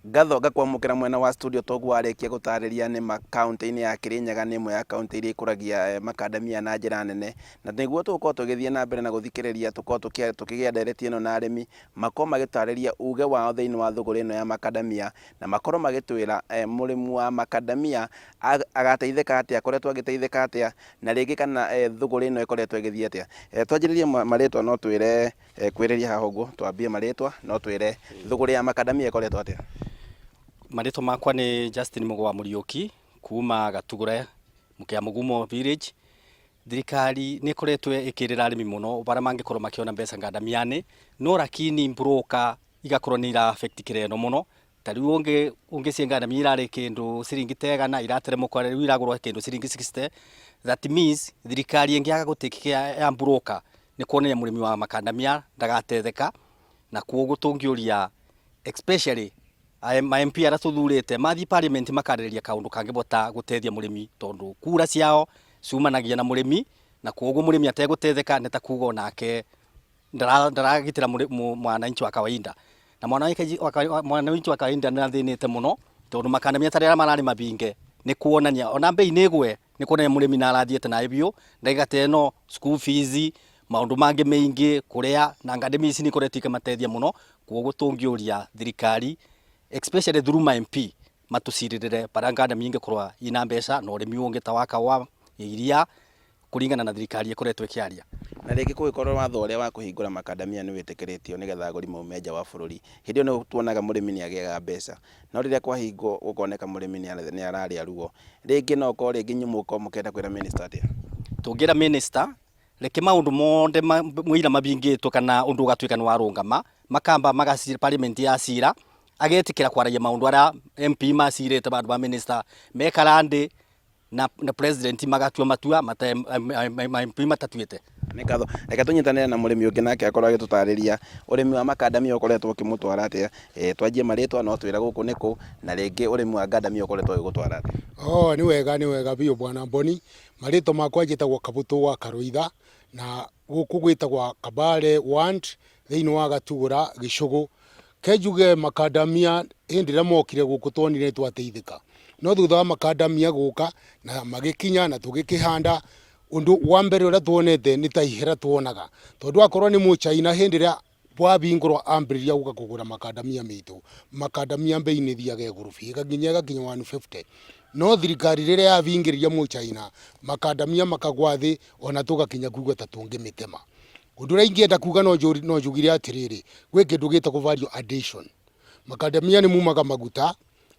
Ngatho ngakwamũkĩra mwena wa studio toguo warĩkia gũtarĩria nĩma kaunti-inĩ ya Kĩrĩnyaga nĩ ĩmwe ya kaunti iria ikũragia makandamia na njĩra nene. Na nĩguo tũgũkorwo tũgĩthiĩ na mbere na gũthikĩrĩria tũkorwo tũkĩgĩa ndereti ĩno na arĩmi makorwo magĩtarĩria uge wao thĩinĩ wa thũgũrĩ ĩno ya makandamia na makorwo magĩtwĩra mũrĩmi wa makandamia agateithĩka atĩa, akoretwo agĩteithĩka atĩa na rĩngĩ kana thũgũrĩ ĩno ĩkoretwo ĩgĩthiĩ atĩa. Twanjĩrĩrie marĩtwa no twĩre Kwĩrĩria haha ũguo, twambie marĩtwa no twĩre thũgũrĩ ya makandamia ĩkoretwo atĩa? Marĩtwa makwa nĩ Justin Mũgo wa Mũriũki kuma Gatugũre Kĩamũgumo village. Thirikari nĩ ĩkoretwo ĩkĩrĩra arĩmi mũno barĩa mangĩkorwo makĩona mbeca ngandamia-inĩ, no lakini broker igakorwo nĩ ira affect kĩrĩa ĩno mũno. Ta rĩu ũngĩciĩ ngandamia irarĩ kĩndũ ciringi ta igana irateremũka rĩu iragũrwo kĩndũ ciringi 60. That means thirikari ĩngĩaga gũ take care ya broker nĩ kuonania mũrĩmi wa makandamia ndagatetheka, na kwoguo tũngĩũria especially ma MP arĩa tũthurĩte mathiĩ parliament makarĩrĩria kaũndũ kangĩbota gũteithia mũrĩmi tondũ kura ciao ciumanagia na mũrĩmi, na kwoguo mũrĩmi ategũtetheka nĩ ta kuga onake ndaragitĩra mwananchi wa kawaida, na mwananchi wa kawaida nĩ athĩnĩte mũno tondũ makandamia ta rĩrĩa mararĩ mabinge nĩ kuonania ona mbei nĩ ĩgwe nĩ kuonania mũrĩmi nĩ arathiĩte naĩ biũ, ndagĩka ta ĩno school fees, maũndũ mangĩ maingĩ, kũrĩa, na ngandemi ici nĩ ikoretwo ikĩmateithia mũno, kwoguo tũngĩũria thirikari especially through ma MP matũcirĩrĩre barĩa ngandemi ingĩkorwo ina mbeca na ũrĩmi ũngĩ ta wa kahũa, iria, kũringana na thirikari ĩkoretwo ĩkĩaria. Na rĩngĩ kũngĩkorwo watho ũrĩa wa kũhingũra makandamia nĩ wĩtĩkĩrĩtio nĩgetha agũri maume nja wa bũrũri, hĩndĩ ĩyo nĩ tuonaga mũrĩmi nĩ agĩaga mbeca. No rĩrĩa kwahingwo gũkoneka mũrĩmi nĩ ararĩa ruo. Rĩngĩ no ũkorwo rĩngĩ inyuĩ mũgũkorwo mũkĩenda kwĩra minister atĩa? Tũngĩra minister reke maũndũ mothe mũira mabingĩtwo kana ũndũ ũgatuĩka nĩ warũngama, makamba magacira parliament yacira, agetĩkĩra kwaragia maũndũ arĩa MP macirĩte bandũ ba minister mekara ndĩ na, na president magatua matua mata, ma MP matatuĩte. Nĩ ngatho. Reke tũnyitanĩre na mũrĩmi ũngĩ nake akorwo agĩtũtarĩria ũrĩmi wa makandamia ũkoretwo ũkĩmũtwara atĩa. E, twanjie marĩtwa no twĩre gũkũ nĩ kũ na rĩngĩ ũrĩmi wa ngandamia ũkoretwo ũgĩgũtwara atĩa. Oh, nĩ wega nĩ wega biũ bwana Mboni. Marĩtwa makwa njĩtagwo Kabũtũ wa Karũitha na gũkũ gwĩtagwa Kabale Ward thĩinĩ wa Gatugũra Gĩcũgũ. Ke njuge makandamia hĩndĩ ĩrĩa mokire gũkũ twonire nĩ twateithĩka. No thutha wa makandamia gũka na magĩkinya na tũgĩkĩhanda, ũndũ wa mbere ũrĩa tuonete nĩ ta ihera tuonaga. Tondũ akorwo nĩ mũchaina hĩndĩ ĩrĩa wahingũrwo ambĩrĩria gũka kũgũra makandamia maitũ, makandamia mbei nĩ ĩthiaga igũrũ biũ ĩgakinya ĩgakinya 150. No thirikari rĩrĩa yabingĩrĩria mũchaina, makandamia makagwa thĩ ona tũgakinya kuga ta tũngĩmĩtema. Ũndũ ũrĩa ingĩenda kuga no njugire atĩrĩrĩ, gwĩ kĩndũ gĩtagwo value addition. Makandamia nĩ mumaga maguta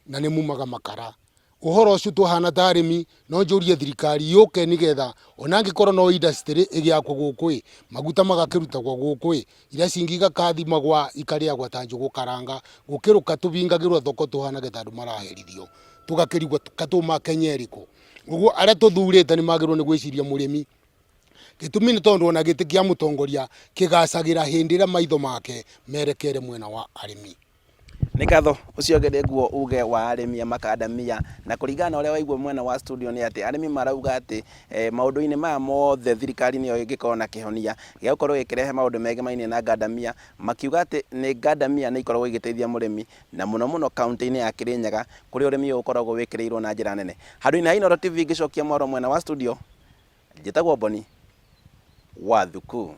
na nĩ mumaga makara. Ũhoro ũcio tũhana ta arĩmi no njũrie thirikari yũke nĩgetha ona angĩkorwo no industry ĩgĩakwo gũkũ ĩ, maguta magakĩrutagwo gũkũ ĩ, iria cingĩ igakathimagwa ikarĩagwa ta njũgũ karanga, gũkĩrũka tũbingagĩrwo thoko tũhanage ta andũ maraherithio, tũgakĩrigwo katũma Kenya ĩrĩkũ. Ũguo arĩa tũthurĩte nĩ magĩrĩirwo nĩ gwĩciria mũrĩmi. Gĩtũmi nĩ tondũ ona gĩtĩ kĩa mũtongoria kĩgacagĩra hĩndĩ ĩrĩa maitho make merekeire mwena wa arĩmi. Nĩ ngatho, ũcio ũngĩ nĩguo uge wa arĩmi a makandamia, na kũringana na ũrĩa waigua mwena wa studio nĩ atĩ arĩmi marauga atĩ eh, maũndũ-inĩ maya mothe thirikari nĩyo ĩngĩkorwo na kĩhonia gĩa gũkorwo ĩkĩrehe maũndũ megemainie na ngandamia, makiuga atĩ nĩ ngandamia nĩ ikoragwo igĩteithia mũrĩmi na mũno mũno kaunti-inĩ ya Kĩrĩnyaga kũrĩa ũrĩmi ũyũ ũkoragwo wĩkĩrĩirwo na njĩra nene. Handũ-inĩ ha Inooro TV ngĩcokia mwaro mwena wa studio, njĩtagwo Boni wa Thuku.